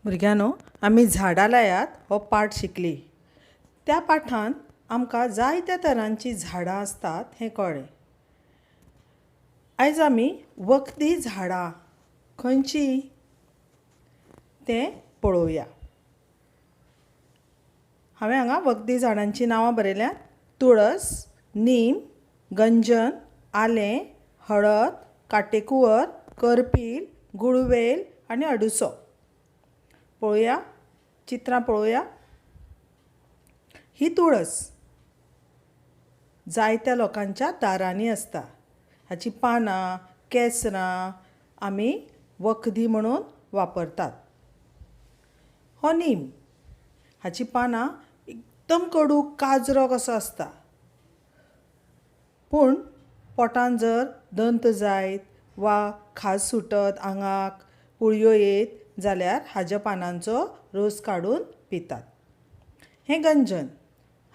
भुरग्यांनो, आमी झाडां लायात हो पाठ शिकली. त्या पाठांत आमकां जायत्या तरांची झाडां आसतात हें कळ्ळें. आयज आमी वखदी झाडां खंयचीं तें पळोवया. हांवें हांगा वखदी झाडांचीं नांवां बरयल्यांत. तुळस, नीम, गंजन, आलें, हळद, काटेकुवर, करपील, गुळवेल आनी अडुसो. पळोवया, चित्रां पळोवया. ही तुळस जायत्या लोकांच्या दारांनी आसता. हाचीं पानां, केसरां आमी वखदी म्हणून वापरतात. हो नीम. हाचीं पानां एकदम कडू काजरो कसो आसता. पूण पोटांत जर दंत जायत वा खाज सुटत, आंगाक पुळयो येत जाल्यार हाज्या पानांचो रोस काडून पितात. हें गंजन.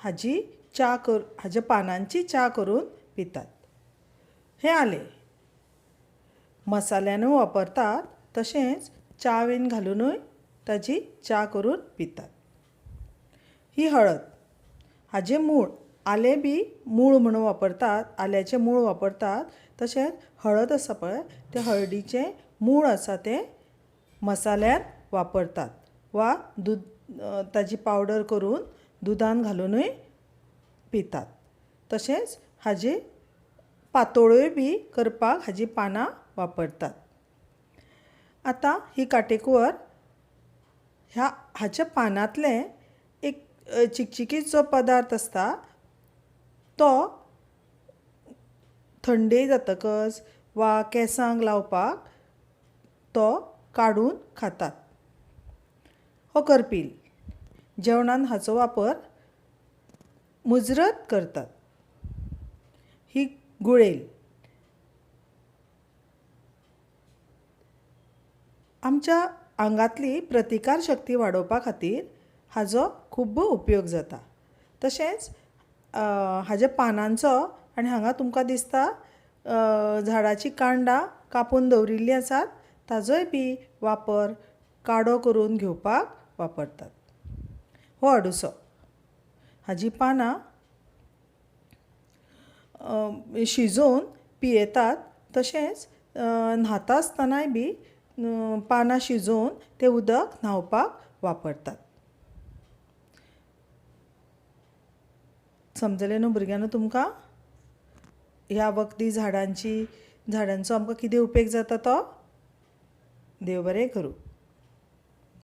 हाजी च्या कर हाज्या पानांची च्या करून पितात. हें आलें. मसाल्यानूय वापरतात, तशेंच च्यावेन घालुनूय ताजी च्या करून पितात. ही हळद. हाजें मूळ, आलें बी मूळ म्हणून वापरतात, आल्याचें मूळ वापरतात. तशेंच हळद आसा पळय, तें हळदीचें मूळ आसा तें मसाल्यान वापरतात वा दूद ताजी पावडर करून दुदान घालुनूय पितात. तशेंच हाजी पातोळ्योय बी करपाक हाजी पानां वापरतात. आतां ही काटेकुवर. ह्या हाच्या पानांतलें एक चिकचिकीत जो पदार्थ आसता तो थंडी जातकच वा केंसांक लावपाक तो काडून खातात. हो करपील. जेवणान हाचो वापर मुजरत करतात. ही गुळेल. आमच्या आंगांतली प्रतिकार शक्ती वाडोवपा खातीर हाजो खुब्ब उपयोग जाता. तशेंच हाज्या पानांचो आनी हांगा तुमकां दिसता झाडाचीं कांडां कापून दवरिल्लीं आसात, ताजोय बी वापर काडो करून घेवपाक वापरतात. हो अडुसो. हाजीं पानां शिजोवन पियेतात. तशेंच न्हाता आसतनाय बी पानां शिजोवन तें उदक न्हावपाक वापरतात. समजलें न्हू भुरग्यांनो तुमकां ह्या वखदी झाडांची झाडांचो आमकां कितें उपेग जाता तो? देव बरें करूं.